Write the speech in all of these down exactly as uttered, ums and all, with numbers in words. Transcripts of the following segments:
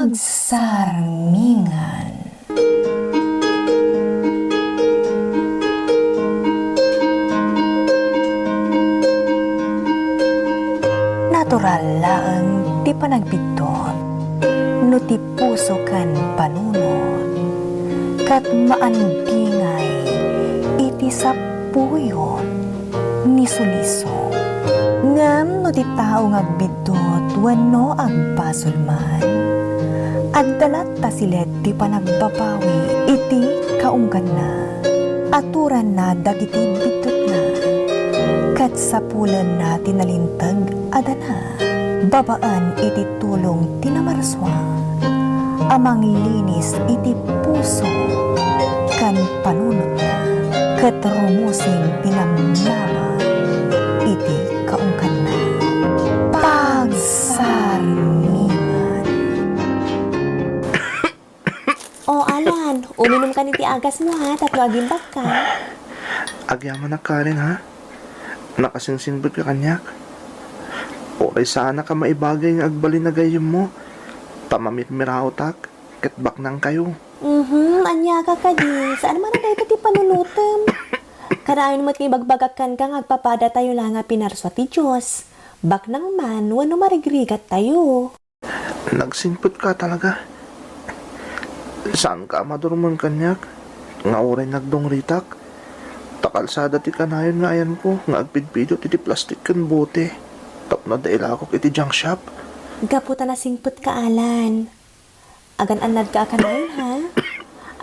Pagsarmingan. Natural laeng ti panagbiddut no ti puso ken panunot, ket maandingay iti sapuyot ni suliso. Ngem no ti tao nga agbiddut wenno agbasol man, adda latta silet ti panagbabawi iti kaungganna. Aturanna dagiti biddutna, ket sapulenna ti nalinteg a dana. Babaen iti tulong ti Namarsua a manglinis iti puso ken panunotna, ket rumusing ti namnama iti kaungganna. Pagsarmingan. O, Alan, uminum ka ni ti agasmo, ha, tapno agimbagka. Agyamanak, Karen, ha? Nakasingsingpetka kaniak. Uray saanak a maibagay nga agbalin a gayyemmo, ta mamirmiraotak ket baknangkayo. Mhm, ania ka kadi? Saan man a dayta ti panunotem? Kanayon met nga ibagbagak kenka nga agpapadatayo la nga pinarsua ti Dios. Baknang man wenno marigrigattayo. Nagsingpetka talaga. Saanka a madurmen kaniak nga uray nagdungritak, ta kalsada ti kanayon nga ayanko nga agpidpidot iti plastik ken bote tapno adda ilakok iti junk shop. Gapu ta nasingpetka, Alan. Agan-annadka a kanayon, ha?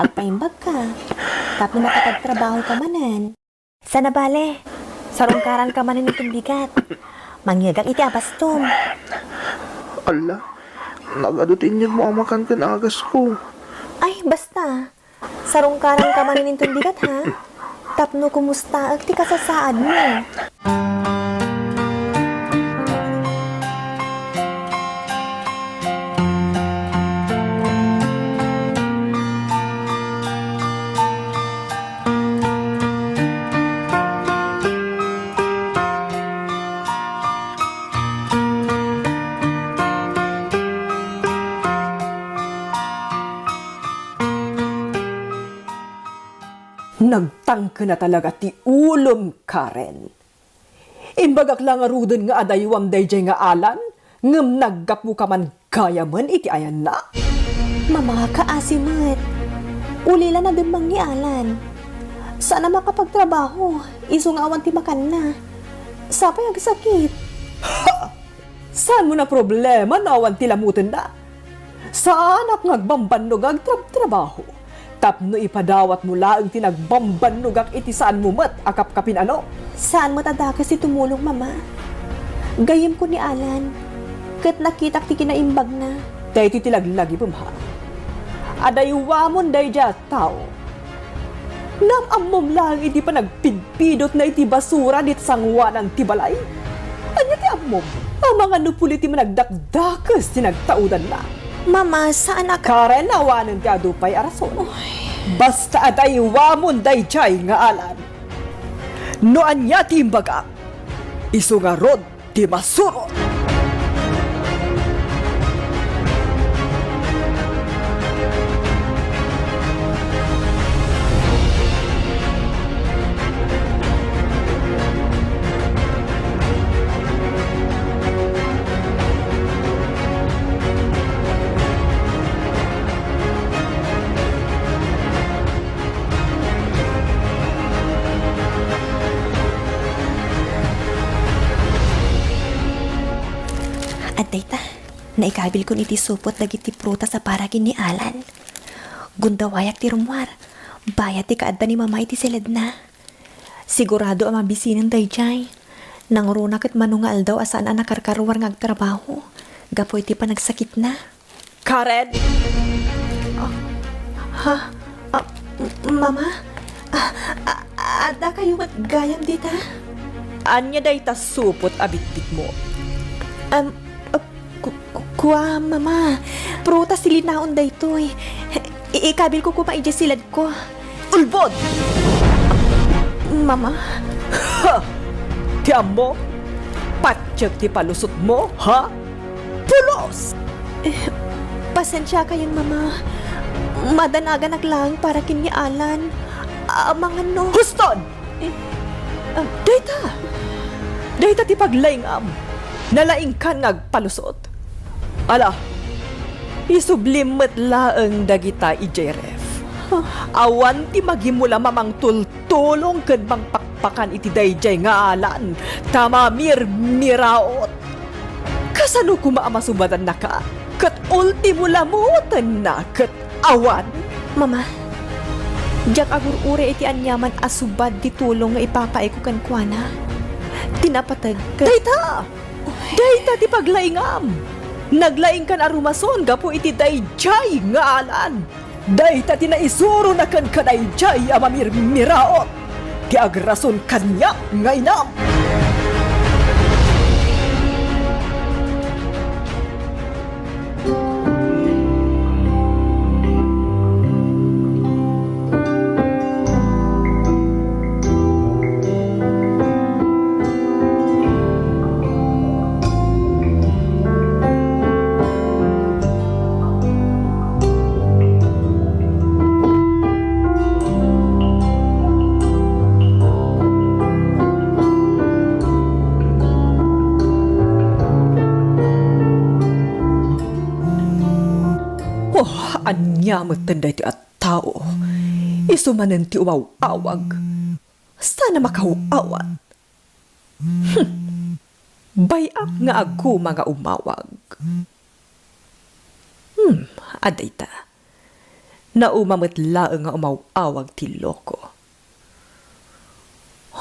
Agpaimbagka tapno makapagtrabahoka manen. Saan a bale, sarungkaranka manen inton bigat. Mangyegak iti abastom. Alla, nagadu ti inyegmo a makan ken agasko. Ay, basta. Sarungkaranka manen inton bigat, ha? Tapno kumustaek ti kasasaadmo. Nagtangken a talaga ti ulom, Karen. Imbagak la ngaruden nga adaywam daydiay nga Alan, ngem naggapuka man gayamen iti ayanna. Mama, kaasi met. Ulila nademmang ni Alan. Saan a makapagtrabaho, isu nga awan ti makanna. Sapay agsakit. Ha! Saanmo a problema no awan ti lamutenna? Saanak nga agbambannog nga agtrabtrabaho tapno ipadawatmo laeng ti nagbambannogak iti saanmo met a kapkapin-ano. Saan met a dakes ti tumulong, Mama. Gayyemko ni Alan, ket nakitak ti kinaimbagna. Daytoy ti laglagipem, ha? Adaywamon daydiay a tao. Naam-ammom laeng iti panagpidpidotna iti basura dita sangoanan ti balay? Ania ti ammom? Amangan no puli ti managdakdakes ti nagtaudanna. Mama, saan a ka- Karen, awanen ti adu pay a rason. Oy. Basta adaywamon daydiay nga Alan. No ania ti imbagak, isu ngarud ti masurot. Adda ita, naikabilkon iti supot dagiti prutas a para ken ni Alan. Gundawayak ti rummuar, bayat ti kaadda ni Mama iti siledna. Sigurado a mabisinen daydiay. Nangruna ket mano nga aldaw a saan a nakarkaruar nga agtrabaho gapu iti panagsakitna. Karen! Ah, ha? Ah, m-, Mama? Ah, ah, adda kayo met gayam dita? Ania dayta supot a bitbitmo? Am, ah, ku-, ku-, kua, Mama. Prutas ti linaon daytoy. I-, ikabilko koma idiay siledko. Ulbod! Mama? Ha! Ti ammo? Patiek ti palusotmo, ha? Pulos! Eh, Pasensiakayon, Mama. Madanaganak laeng para ken ni Alan. Amangan no... Huston! Eh, ah, dayta! Dayta ti paglaingam. Nalaingkan nga agpalusot. Ala, isublim met laeng dagita idiay ref. Awan ti magimula mamangtultulong ken mangpakpakan iti daydiay nga Alan ta mamirmiraot. Kasano koma a masubadannaka? Ket ultimo la muotenna ket awan. Mama, diak agur-uray iti aniaman a subad ti tulong nga ipapaayko kenkuana. Ti napateg ket... Dayta! Dayta ti paglaingam! Naglaingkan a rumason gapu iti daydiay nga Alan. Dayta ti naisurona kenka daydiay a mamirmiraot ti agrason kaniak nga inam. Oh, ania metten daytoy a tao? Isu manen ti umaw-awag. Saan a makaw-awat? Hmm. Bay-ak nga aguma nga umawag. Hmm, adda ita. Nauma met laeng nga umaw-awag ti loko.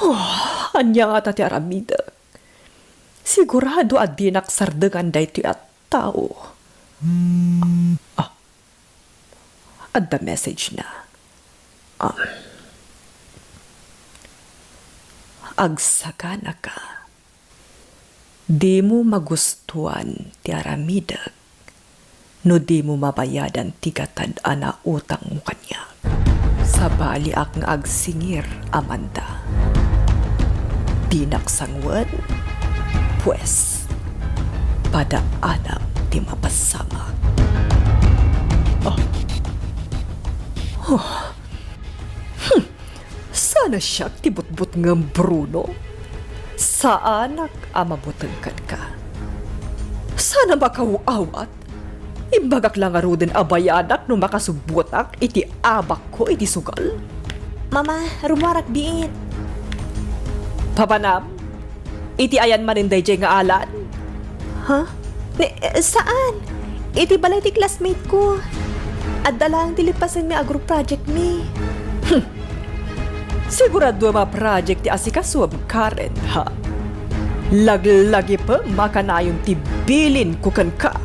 Oh, ania ngata ti aramidek? Sigurado a dinak sardengan daytoy a tao. Ah, adda message na. Ah. Agsaganaka. Dimo magustuan ti aramidek no dimo mabayadan ti gatad a nautangmo kaniak. Sabaliak nga agsingir, Amanda. Dinak sanguen? Pues, padaanam ti mapasamak. Oh. Huh. Hmm. Saan a siak ti butbutngem, Bruno? Saanak a mabuteng kenka. Saan a makaw-awat? Imbagak la ngaruden a bayadak no makasubbotak iti abakko iti sugal. Mama, rummuarak biit. Papanam? Iti ayan manen daydiay nga Alan? Ha? Ni, eh, saan? Iti balay ti classmate ko. Adda laeng ti lippasenmi a group project mi. Hmm. Sigurado a project ti asikasom, Karen, ha? Laglagipem a kanayon ti bilinko kenka.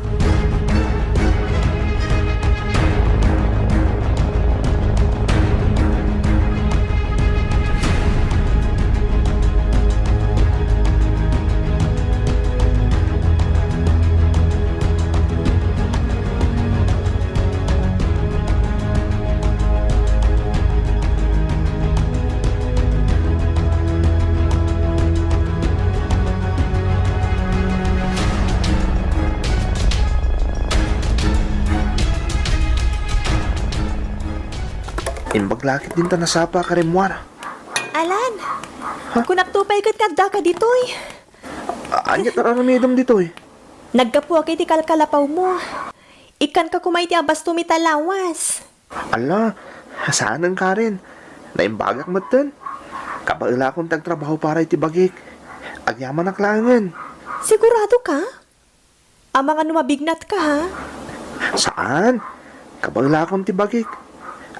Imbag la ket dinta nasapa, Karen Muara. Alan! Ha? Kunakto pay ket nga addaka ditoy. A-, ania ti ar-aramidem ditoy? Naggapuak iti kalkalapawmo. Ikkanka koma iti abastom ita lawas. Ala, saanen, Karen. Naimbagak metten. Kabaelakon ti agtrabaho para iti bagik. Agyamanak laengen. Sigurado ka? Amangan no mabignatka, ha? Saan? Kabaelakon ti bagik.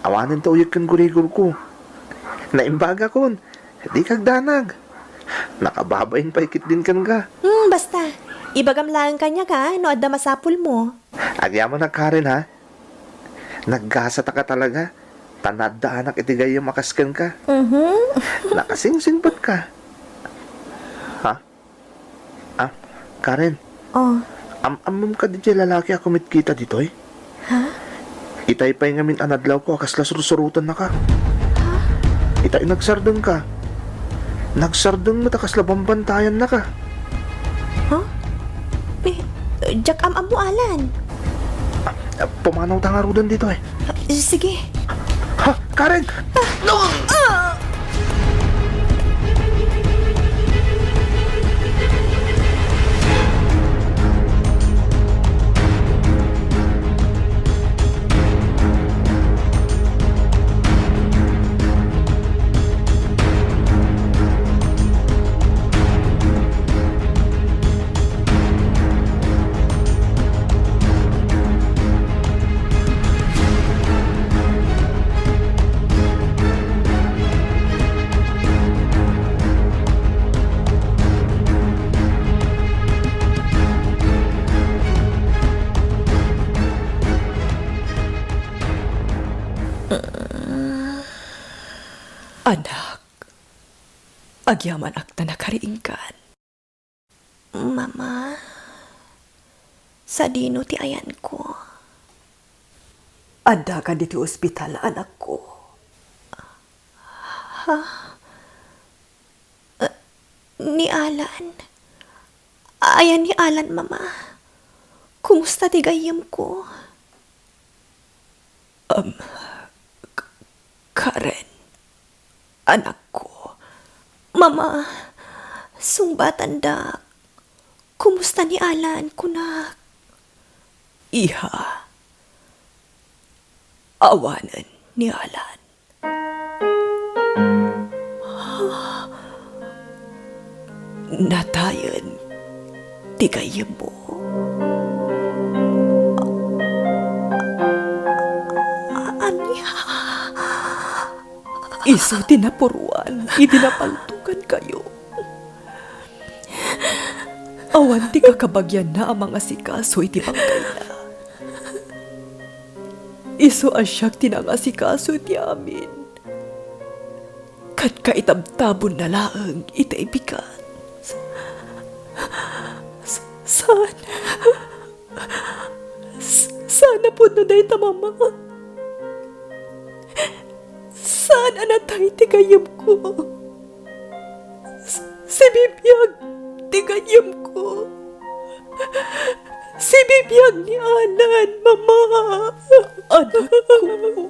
Awanen ti uyek ken gurigorko. Naimbagakon. Dika agdanag. Nakababain pay ketdin kenka. Hmm, basta. Ibagam laeng kaniak, ha, no adda masapulmo. Agyamanak, Karen, ha? Naggasataka talaga. Ta naddaanak iti gayyem a kas kenka. Mhm. Nakasingsingpetka. Ha? Ah, Karen. Oh. Am-ammom kadi diay lalaki a kumitkita ditoy? Ha? Itay pay ngamin a nadlawko a kasla sursurotennaka. Ha? Itay nagsardengka. Nagsardeng met a kasla bambantayannaka. Ha? Eh, diak am-ammo, Alan. Ah, Pumanawta ngaruden ditoy. Sige. Ha? Karen! Anak, agyamanak ta nakariingkan. Mama, sadino ti ayanko? Addaka ditoy ospital, anakko. Ha? Eh, ni Alan? Ayan ni Alan, Mama? Kumusta ti gayyemko? Um, K-, Karen, anakko. Mama, sungbatandak. Kumusta ni Alan, kunak? Iha, awanen ni Alan. Natayen ti gayyemmo. Ania? Isu ti napuruan idi napaltokankayo. Awan ti kakabagianna a mangasikaso iti bangkayna. Isu a siak ti nangasikaso iti amin. Ket kaitabtabonna laeng iti bigat. S-, saan? S-, saan a pudno dayta, Mama? Saan a natay ti gayyemko? S-, sibibiag ti gayyemko. Sibibiag ni Alan, Mama. Anakko.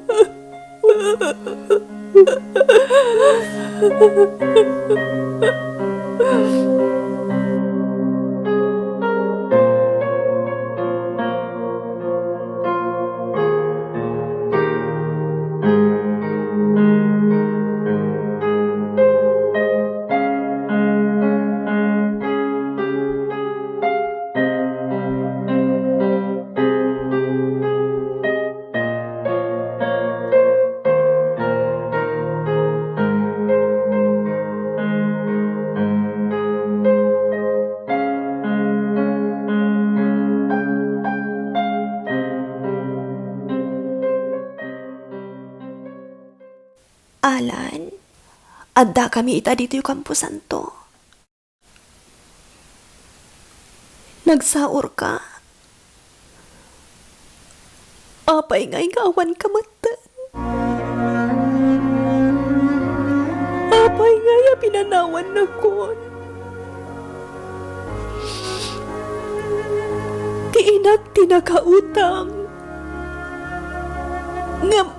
Alan, addakami ita ditoy kamposanto. Nagsaurka? Apay ngay nga awanka metten? Apay ngay a pinanawannakon? Ti inak ti nakautang. Ngem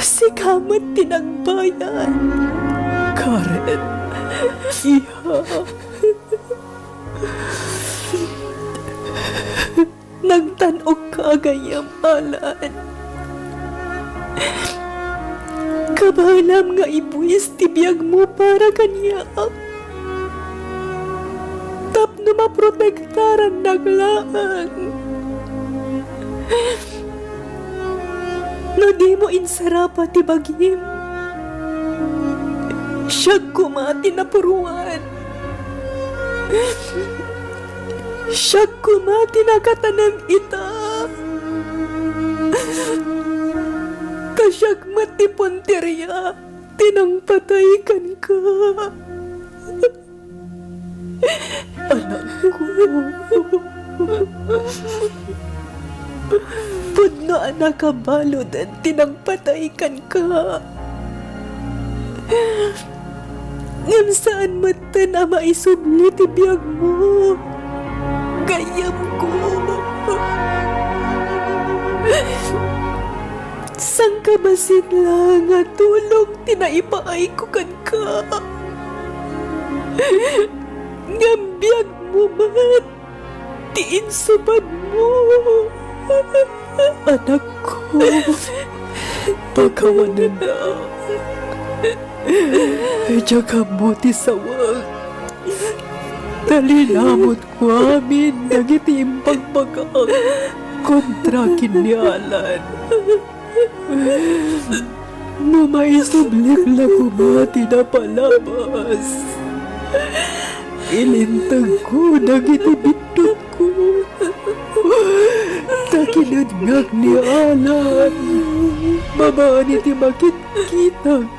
sika met ti nagbayad. Karen, iha. Nagtan-okka a gayyem, Alan. Kabaelam nga ibuis ti biagmo para kaniak. Tapno maprotektarannak laeng. No dimo insarapa ti bagim, siak koma ti napuruan. Siak koma ti nakatanem ita. Ta siak met ti punteria ti nangpatay kenka. Anakko. Pudno a nakabaluden ti nangpatay kenka. Ngem saan metten a maisubli ti biagmo. Gayyemko. Saan ka bassit la nga tulong ti naipaayko kenka? Ngem biagmo met ti insupadmo. Anakko, pakawanennak. Diak ammo ti sawek. Ta linamutko amin dagiti imbagbaga kontra ken ni Alan. No maisublik la koma ti napalabas, ilintegko dagiti biddutko. Ta kinedngak ni Alan babaen iti makitkitak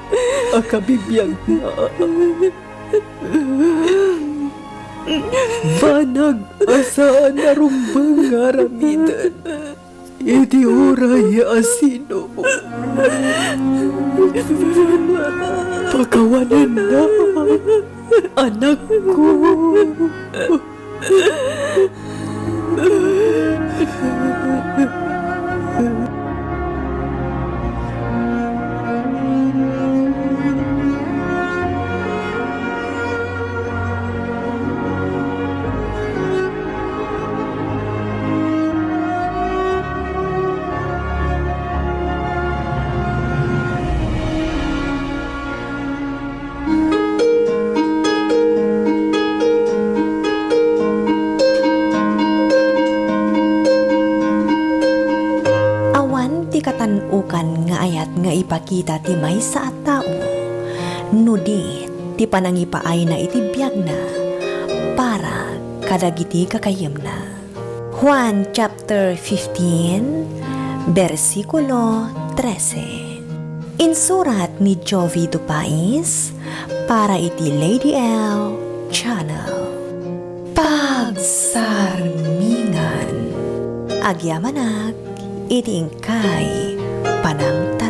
a kabibiagna. Banag a saan a rumbeng nga aramiden iti uray a sino. Pakawanennak, anakko. Awan ti katan-okan nga ayat nga ipakita ti maysa a tao, no di ti panangipaayna iti biagna para kadagiti gagayyemna. Juan chapter fifteen, bersikulo trese. Insurat ni Jovi Dupais para iti Lady L Channel. Pagsarmingan. Agyamanak iti inkay panangta.